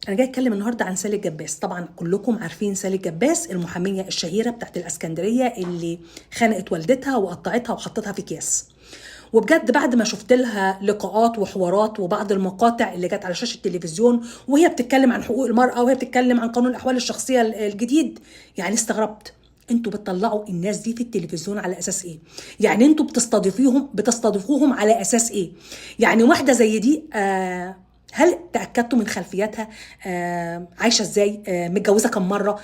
انا جاي اتكلم النهارده عن سالي الجباس. طبعا كلكم عارفين سالي الجباس، المحاميه الشهيرة بتاعت الاسكندرية اللي خنقت والدتها وقطعتها وحطتها في اكياس. وبجد بعد ما شفت لها لقاءات وحوارات وبعض المقاطع اللي جت على شاشة التلفزيون وهي بتتكلم عن حقوق المراة وهي بتتكلم عن قانون الاحوال الشخصية الجديد، يعني استغربت. انتوا بتطلعوا الناس دي في التلفزيون على اساس ايه؟ يعني انتوا بتستضيفوهم على اساس ايه؟ يعني واحدة زي دي هل تاكدتوا من خلفيتها؟ عايشه ازاي؟ متجوزة كم مرة؟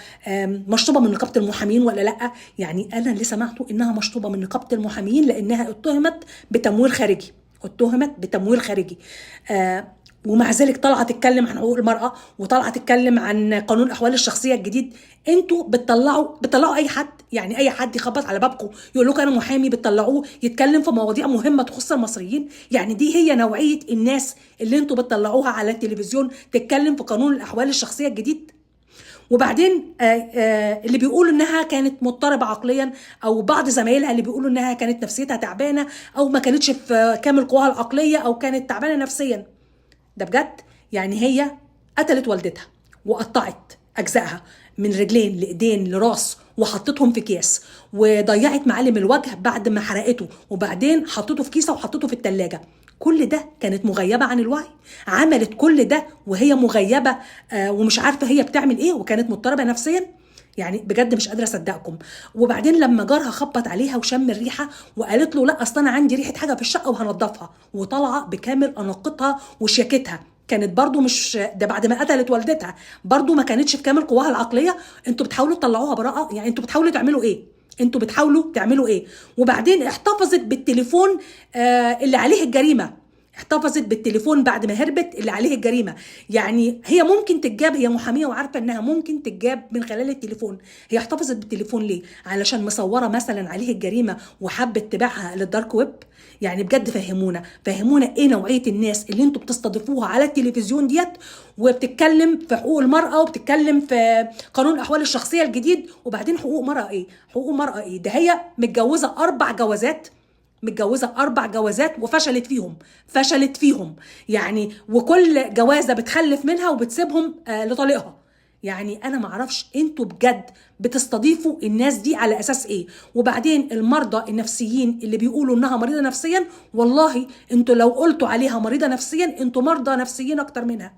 مشطوبه من نقابة المحامين ولا لا؟ يعني انا اللي سمعته انها مشطوبه من نقابة المحامين لانها اتهمت بتمويل خارجي، اتهمت بتمويل خارجي. ومع ذلك طالعه تتكلم عن حقوق المراة وطالعه تتكلم عن قانون الاحوال الشخصية الجديد. انتوا بتطلعوا اي حد، يعني اي حد يخبط على بابكم يقول لكم انا محامي بتطلعوه يتكلم في مواضيع مهمة تخص المصريين. يعني دي هي نوعية الناس اللي انتوا بتطلعوها على التلفزيون تتكلم في قانون الاحوال الشخصية الجديد. وبعدين اللي بيقولوا انها كانت مضطربة عقليا، او بعض زمايلها اللي بيقولوا انها كانت نفسيتها تعبانة او ما كانتش في كامل قواها العقلية او كانت تعبانة نفسيا، ده بجد يعني هي قتلت والدتها وقطعت اجزائها من رجلين لايدين لراس وحطتهم في اكياس، وضيعت معالم الوجه بعد ما حرقته، وبعدين حطته في كيسه وحطته في التلاجة. كل ده كانت مغيبه عن الوعي، عملت كل ده وهي مغيبه ومش عارفه هي بتعمل ايه، وكانت مضطربة نفسيا. يعني بجد مش قادرة اصدقكم. وبعدين لما جارها خبط عليها وشم الريحة وقالت له لا اصل انا عندي ريحه حاجة في الشقة وهنضفها، وطالعه بكامل اناقتها وشياكتها، كانت برضو مش ده بعد ما قتلت والدتها برضو ما كانتش في كامل قواها العقلية. انتوا بتحاولوا تطلعوها براءه؟ يعني انتوا بتحاولوا تعملوا ايه؟ انتوا بتحاولوا تعملوا ايه؟ وبعدين احتفظت بالتليفون اللي عليه الجريمة، احتفظت بالتليفون بعد ما هربت اللي عليه الجريمة. يعني هي ممكن تتجاب، هي محاميه وعارفه انها ممكن تتجاب من خلال التليفون. هي احتفظت بالتليفون ليه؟ علشان مصوره مثلا عليه الجريمة وحبت تبيعها لل dark web؟ يعني بجد فهمونا، فهمونا ايه نوعية الناس اللي انتوا بتستضيفوها على التلفزيون ديت وبتتكلم في حقوق المراة وبتتكلم في قانون الاحوال الشخصية الجديد. وبعدين حقوق مراة ايه؟ حقوق مراة ايه؟ ده هي متجوزة 4 جوازات، متجوزة 4 جوازات وفشلت فيهم، فشلت فيهم يعني، وكل جوازة بتخلف منها وبتسيبهم لطليقها. يعني أنا معرفش انتوا بجد بتستضيفوا الناس دي على أساس إيه؟ وبعدين المرضى النفسيين اللي بيقولوا إنها مريضة نفسيا، والله انتوا لو قلتوا عليها مريضة نفسيا انتوا مرضى نفسيين أكتر منها.